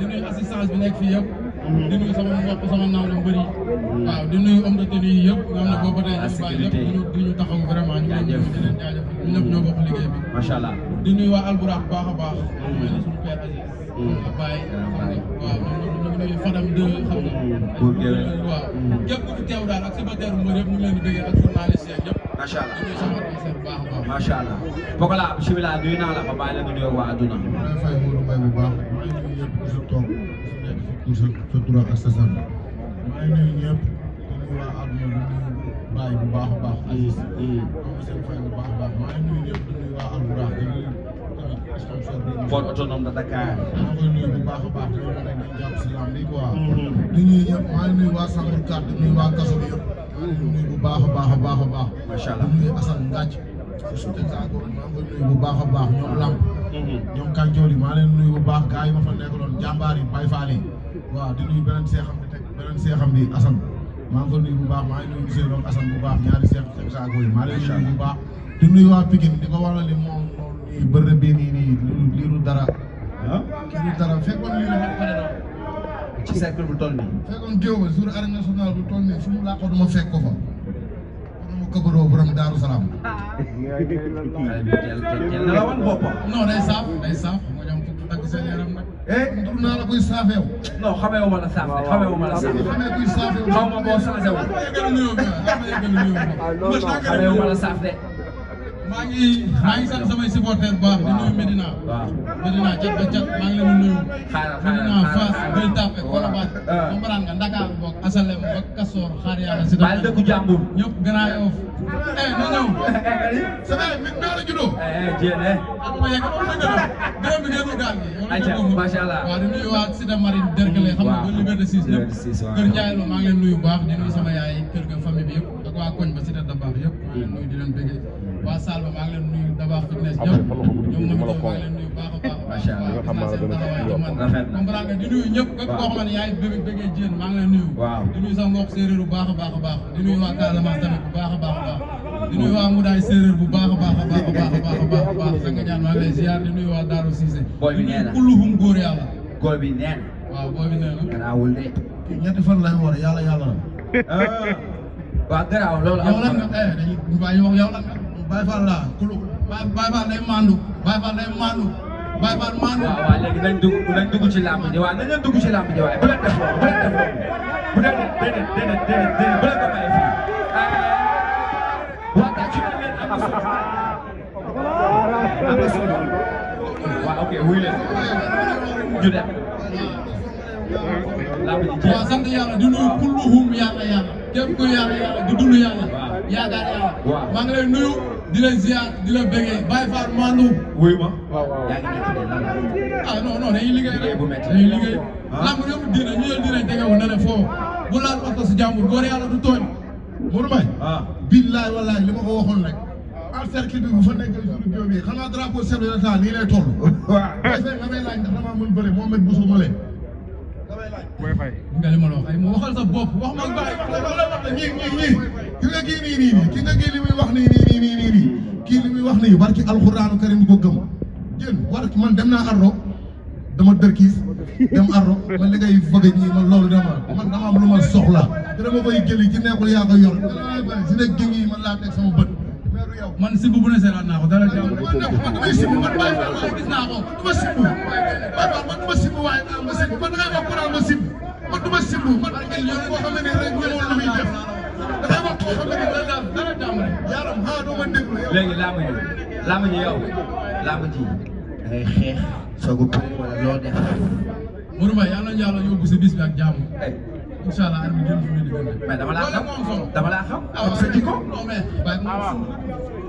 di nuyu assistance bi nekk fii yëpp. di nuyu sama mbokk sama nawle mbëri waaw di nuyu homme de tenue yi yëpp nga xam ne boobu ba tey ñu bàyyi lépp di ñu taxaw vraiment ñu ngi leen di leen jaajëf ñu ñëpp ñoo bokk liggéey bi. macha allah di nuyu waa Alburax bu baax a baax. mel ni suñu père Aziz. Baye waaw ñu ngi nuyu Fadam de xam nga. waaw képp ku fi teew daal ak supporteru mbër yëpp ñu ngi leen di bëggee ak journaliste yeeg yëpp. macha allah di nuyu sama adversaire bu baax a baax. macha allah Pokola bisimilah nuyu naa la ba bàyyi la nga nuyoo waa adduna. maa ngi fay Modou Mbaye bu baax maa ngi nuyu ñëpp ku si toog ku si nekk sa tur ak sa sant maa ngi nuyu ñëpp di nuyu waa adduna di nuyu Baye bu baax a baax. Aziz am na seen fay bu baax a baax maa ngi nuyu ñëpp di nuyu waa Alburax di nuyu tamit sponsor bi. port autonome de Dakar. maa ngi koy nuyu bu baax a baax di nuyu nag dañu jàpp si lamb bi quoi. di nuyu ñëpp maa ngi nuyu waa Sambour 4 di nuyu waa Kaso bi yëpp. maa ngi nuyu bu baax a baax a baax a baax. macha allah di nuyu Assane Ngathie. su Texaco maa ngi koy nuyu bu baax a baax ñoom Lamp. ñoom Kanjooli maa leen nuyu bu baax gars yi ma fa nekkaloon jàmbaar yi Baye Fall yi. waaw di nuyu beneen seexam bi teg beneen seexam bi Assane. maa ngi koy nuyu bu baax maa ngi nuyu monsieur Ndong Assane bu baax ñaari seex Texaco yi maa leen nuyu bu baax. di nuyu waa Pikine di ko waral ni moom nii bërëb bii nii lii du dara. kii du dara fekkoon lii la ba pare doon. ci cercle bu toll nii. fekkoon géew ba jour arène nationale bu toll nii fu mu làqoo duma fekk ko fa. kon ma këbaroo borom Daaru Salaam. teel na la wan boppam. non day saaf nga ñoom fukk tagg seen yaram nag. ndur naa la kuy saafeew. non xamee wu ma la saaf de xamee wu ma la saaf. xamee kuy saafew. xaw ma boo changé wu. xamee wu ma la saaf de. maa ngi sant samay supporters bu baax di nuyu Medina. waaw Medina cat ba cat maa ngi leen di nuyu. Medina Fass Gueule Tapée Colobane. comprendre nga Dakar boog Asalem ba Kasor xaar yàlla si. baal dëkku jàmbur. ñëpp Grand Yoff. na ñëw. c'est vrai mi naa la juddoo. jéene. ma yegg ba mu dëgg la gërëm bi ngeen ko gaal gi. ayca macha allah waaw di nuyu waa Cité Marine Derklé xam nga ba Liberté 6 ñëpp. Kër Ndiaye Lo maa ngi leen nuyu bu baax di nuyu sama yaay kër ga famille bi yëpp ak waa koñ ba Cité Dabakh yëpp maa ngi leen nuyu di leen bëggee. waa Salba maa ngi leen nuyu Dabakh fitness ñëpp ñoom Mami maa ngi leen nuyu baax a baax. macha allah gis naa seen taxawaay ci man comprendre nga di nuyu ñëpp képp koo xam ne yaay bëggee Diène maa ngi leen nuyu. waaw di nuyu sama mbokk séeréer bu baax a baax a baax di nuyu waa Casamance tamit bu baax a baax a baax di nuyu waa Moudaay séeréer bu baax a baax a baax a baax a baax a baax a baax Sanga Diagne maa ngi lay ziar di nuyu waa Darou Cissé. booy bi nee na kulluhum góor yàlla. góor bi nee na. waaw booy bi nee na. garaawul de. kii ñetti fan lay woor yàlla la. waaw garaaw loolu am yow lan nga dañuy bàyyi wax yow lan nga. Baye Fall laa kulu. Baye Fall day mandu Baye Fall day mandu Baye Fall mandu. waaw léegi nañ dugg ci làmb ji waaw nañ leen dugg ci làmb ji waaye bu leen def loolu bu leen def loolu bu leen déedéet bu leen ko bàyyi fii. waaw kay ci leen waaw ok wuy leen ñu dem. làmb ji jeex. waaw sant yàlla di nuyu kulluhum yàlla képp ku yàlla di dund yàlla. yaakaar yàlla. waaw maa ngi lay nuyu di la ziar di la bëggee Baye Fall mandu. wuy ma. yaa ngi nekk de lan la. ah non dañuy liggéey rek bu métti dañuy liggéey. lamb yëpp diine ñu leen diine tegewu na ne foofu bu laal parce que si jàmbur góor yàlla du tooñ. Modou Mbaye. billaay wallaay li ma ko waxoon rek. al cercle bi bu fa nekkee suñu bio bi xanaa drapeau chef de l'État nii lay toll. waaw nga may laaj ndax damaa mën bëre Mohamed Bousso Male. damay laaj. Boy Faye. nga li ma la wax ay mu waxal sa bopp wax ma bàyyi wax la ñii ki nga kii nii ki nga kii li muy wax nii kii li muy wax nii barki alxuraanu karim di ko gëm jën war man dem naa Ardo dama dërkiis dem Ardo man li ngay bëgg ñii man loolu dama am lu ma soxla te dama koy jëli ci nekkul yaa ko yor si nekk gi ngi man laa teg sama bët mais du yow man simb bu ne seeraat naa ko dara jàmm man damay simb man Baye Fall waaye gis naa ko du ma simb Baye Fall man du ma simb waaye naa ma simb man da ngay wax ku naan ma simb man du ma simb man yow koo xam ne rek ñëwoon lu muy def dafay wax koo xam ne dara jàmm rek yaaram doo ma déglu yow léegi làmb ji yow làmb ji ngay xeex soog a bëri wala loo def. Modou Mbaye yàlla na yàlla yóbbu si bis bi ak jàmm incha allah arbi jël suñu diggante mais dama laa xam solo dama laa xam. am sa jikko. non mais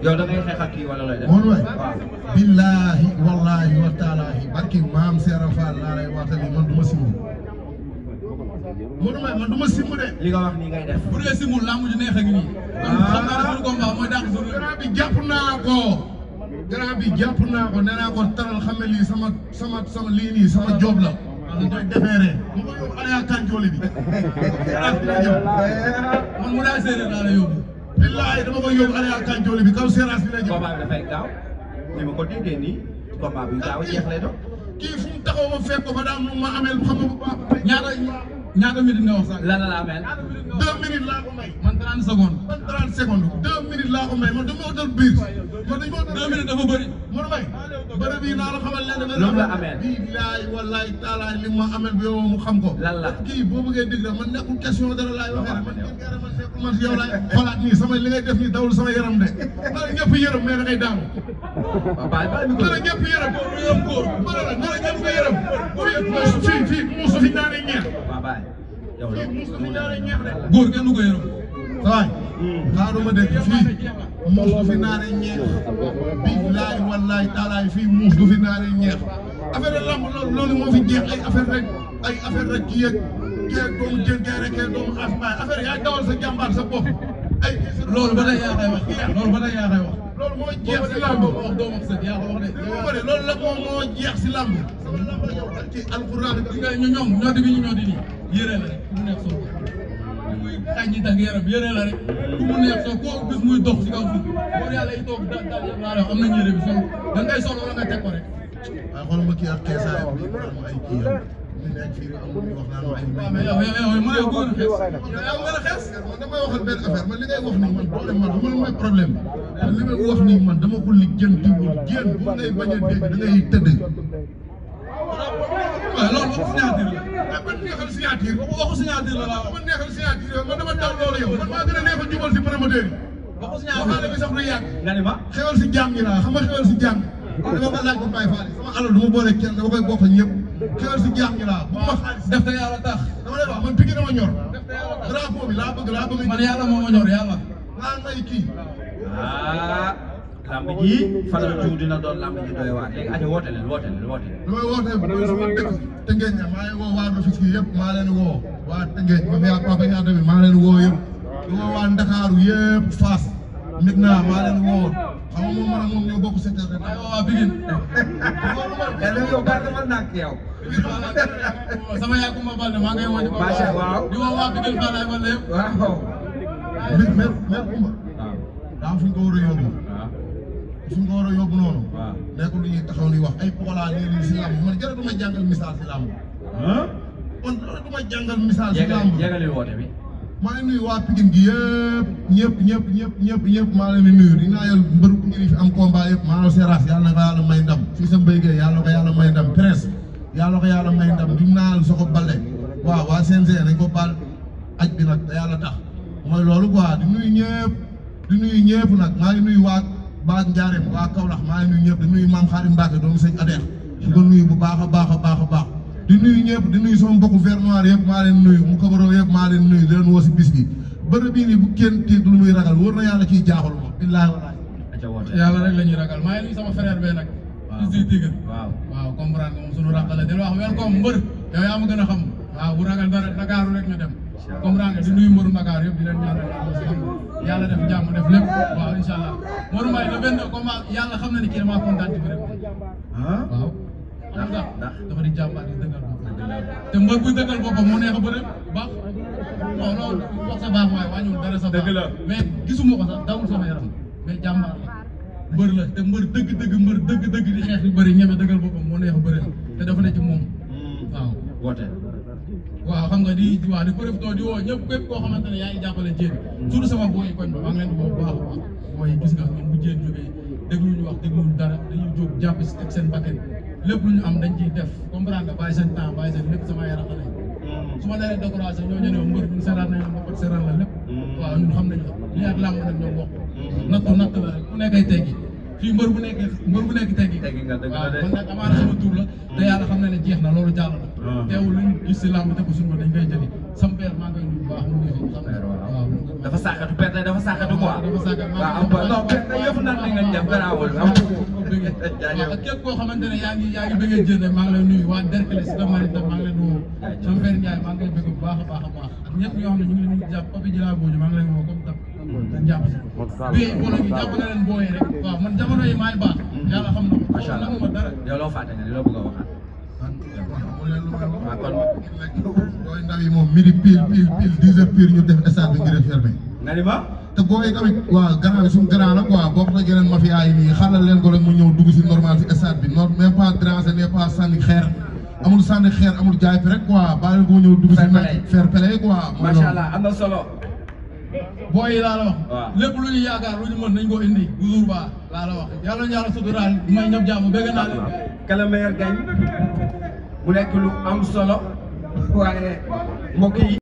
yow da ngay xeex ak kii wala looy def. Modou Mbaye billahi wallahi wa taalahi barki maam Seera Fall laa lay waxtali man du ma simb Modou Mbaye man du ma simb de li nga wax nii ngay def. bu dee simul lamb ji neex ak nii xam naa ne suñu combat mooy dàq suñu grand bi jàpp naa ko nee naa ko taral xam ne lii sama lii nii sama job la parce que ñooy defeere mu ko yóbbu Alaya Kanjooli bi man mu daay séeréer laa la yóbbu billahi dama koy yóbbu Alaya Kanjooli bi kaw séeraas bi la jëm combat bi dafay gaaw ni ma ko déggee nii combat bi gaaw a jeex lay doon. kii fu mu taxaw ma fekk ko fa daam lu ma ameel xam nga bu baax. ñaata minutes nga wax sax. lan la ameel. 2 minutes laa ko may. man 30 secondes. man 30 secondes 2 minutes laa ko may man dama utal biir. man dañu ko 2 minutes dafa bëri. man may bërëb yi naa la xamal leen ne. loolu la ameel. billaay wallaay taalaay li ma ameel bi yow mu xam ko. lan la kii boo bëggee dégg rek man nekkul question dara laay waxee rek man kenn man nekkul man si yow laay xoolaat nii sama li ngay def nii dawul sama yaram de. dara ñëpp yërëm mais da ngay daanu. dara ñëpp yërëm. dara ñëpp yërëm. fii musu fi naanee ñeex. yow la góor kenn du ko yërëm. waay xaaruma dégg fii muus du fi naanee ñeex billaay wallaay taalaay fii muus du fi naanee ñeex affaire lamb loolu moo fi jeex ay affaire rek kii yeeg kee doomu jën kee rek kee doomu asbaay affaire yaay dawal sa jàmbaar sa bopp ay loolu ba tey yaa koy wax loolu ba tey yaa koy wax. loolu moo jeex si lamb wax doomu ak sët yaa ko wax de. loolu la moo jeex si lamb sama lamb yow ak ci alxuraan ñoom ñooti bi ñu ñooti nii yére la rek mu nekk soo muy xañ ñi tax yaram yére la rek ku mu neex soo koo gis muy dox si kaw suuf boo yàlla yi toog daal daal am nañ yére bi sol da ngay sol wala nga teg ko rek. waaye xoolal ma kii ak keesaay bi am ay kii yam ñu nekk fii amul ñu wax naan ay waaw mais yow mu ne góor xees yow nga la xees man damay waxal benn affaire man li ngay wax nii man problème man xam nga mooy problème man li may wax nii man dama ko lijjantiwul jéem bu ngay bañ a dégg da ngay tëdd. waaw loolu waxu signature la. man neexal signature. waxu signature la laa wax. man neexal signature man dama daw loolu yow man maa gën a neex a jubal si promoteur yi. waxu signature waxaale bi sax du yàgg. nga ni ma. xewal si jaam ñi laa xam nga xewal si jaam. dama ko laaj ko Baye Fall sama alal du ma boole kenn dama koy bokk ñëpp. xewal si jaam ñi laa bu ma xaalis. def te yàlla tax. dama lay wax man pigi dama ñor. def te yàlla tax drapeau bi laa bëgg. man yàlla moo ma ñor yàlla. laa ngay kii. lamb ji fan la jiw dina doon lamb ji doy waar léegi aja woote leen. li may wootee mooy sama dëkk Tëngéej ña maa ngi woo waa Rufisque yëpp maa leen woo waa Tëngéej ma fi ak Papa Yade bi maa leen woo yëpp di woo waa Ndakaaru yëpp Fass Midna maa leen woo xam nga moom man ak moom ñoo bokk secteur de ay waa Bigin. yow baax na mën naa ak yow. sama yaay Kumba Balde maa ngi koy woo. macha allah di woo waa Bigin Falaye Balde yëpp. waaw. mer Kumba daa am fu ñu ko war a yóbbu fu ñu ko war a yóbbu noonu nekkul lu ñuy taxaw ni wax ay poxolaa lii si làmb man jaratuma jàngal misaal si làmb man jaratuma jàngal misaal si làmb jégalil woote bi maa ngi nuyu waa Pikine gi yëpp maa leen di nuyu di ñaanal mbër Pikine yi fi am combat yëpp maanaam Seras yàlla na ko yàlla may ndam fii sa mbéy gee yàlla na ko yàlla may ndam Prince yàlla na ko yàlla may ndam di ñaanal Soko Balde waaw waa CNG nañ ko baal aj bi nag te yàlla tax mooy loolu quoi di nuyu ñëpp nag maa ngi nuyu waa Ba Ndiarème waa Kaolack maa ngi nuyu ñëpp di nuyu Maam Xaadim Mbacke doomu sëñ Adex di ko nuyu bu baax a baax di nuyu ñëpp di nuyu sama mbokku vert noir yëpp maa leen nuyu mu kabaroo yëpp maa leen nuyu di leen woo si bis bi bërëb bii nii bu kenn tiit lu muy ragal wóor na yàlla ciy jaaxul moom billaahi wallaahi yàlla rek la ñuy ragal maa ngi nuyu sama frère bee nag si Tigre waaw comprendre nga moom sunu ragal la di wax welcome mbër yow yaa ma gën a xam waaw bu ragal dara Dakar rek ñu dem comprendre nga di nuyu mbëru Dakar yëpp di leen ñaanal yàlla def jàmm def lépp waaw incha allah Modou Mbaye le 22 combat yàlla xam na ni kii damaa kontaan ci bëri waaw ndax dafa di jàmbaar di dëggal boppam te mbër buy dëggal boppam moo neex a bëri baax non loolu wax sa baax waaye wàññiwul dara sa baax mais gisuma ko sax dawul sama yaram mais jàmbaar la mbër la te mbër dëgg di xeex yu bëri ñeme dëggal boppam moo neex a bëri te dafa ne ci moom waaw woote waaw xam nga di profité di woo ñëpp képp koo xamante ne yaa ngi jàppale Diène surtout sama booy koñ ba maa ngi leen di woo bu baax a baax booy gis nga ñoom bu Diène jógee dégluñu wax dégluñu dara dañuy jóg jàpp si teg seen bakkan lépp lu ñu am dañ ciy def comprendre nga bàyyi seen temps bàyyi seen lépp sama yaram xale su ma nee décoration ñoo ñëw mbër ñun seeraan nañu mbokk seeraan la lépp waaw ñun xam nañ li ak làmb nag ñoo bokk natt la rek ku nekkay teggi fii mbër bu nekk teggi waaw man nag amaana sama tur la te yàlla xam na ne jeex na loolu jàll na teewul luñ gis si làmb te ko suñu dañ koy jëli sam père maa ngi koy nuyu bu baax mu ngi fi xam waaw dafa sàkkatu perte dafa sàkkatu quoi dafa sàkkatu waaw non perte yëpp nag li nga def garaawul waaw ak képp koo xamante ne yaa ngi bëggee Diène maa ngi lay nuyu waa Derklé si tamit maa ngi leen woo sama père Ndiaye maa ngi koy bëgg bu baax a baax ak ñëpp ñoo xam ne ñu ngi leen di jàpp papi jëlaa booju maa ngi leen woo comme tam dañ jàpp si bii bolo gi jàpp na leen booyee rek waaw man jamono yi maay baax yàlla xam na ko macha allah nangu ma dara yow loo fàtte nga li loo bëgg a waxaat booy ndaw yi moom midi pile 10 heures pile ñu def stade bi ngir fermé nga ni ma. te booy tamit waaw grand bi suñu grand la quoi bokk na yeneen mafia yi nii xalal leen ko rek mu ñëw dugg si normal si stade bi non mais pas déranger mais pas sànni xeer amul sànni xeer amul jaay fi rek quoi bàyyi leen ko mu ñëw dugg si fair play quoi. macha allah am na solo. booy yi laa la wax. waaw lépp lu ñu yaakaar lu ñu mën nañ ko indi bu jour ba laa la wax yàlla na yàlla suturaal may ñëpp jàmm bëgg naa leen. que le meilleur gagne mu nekk lu am solo waaye mbokk yi.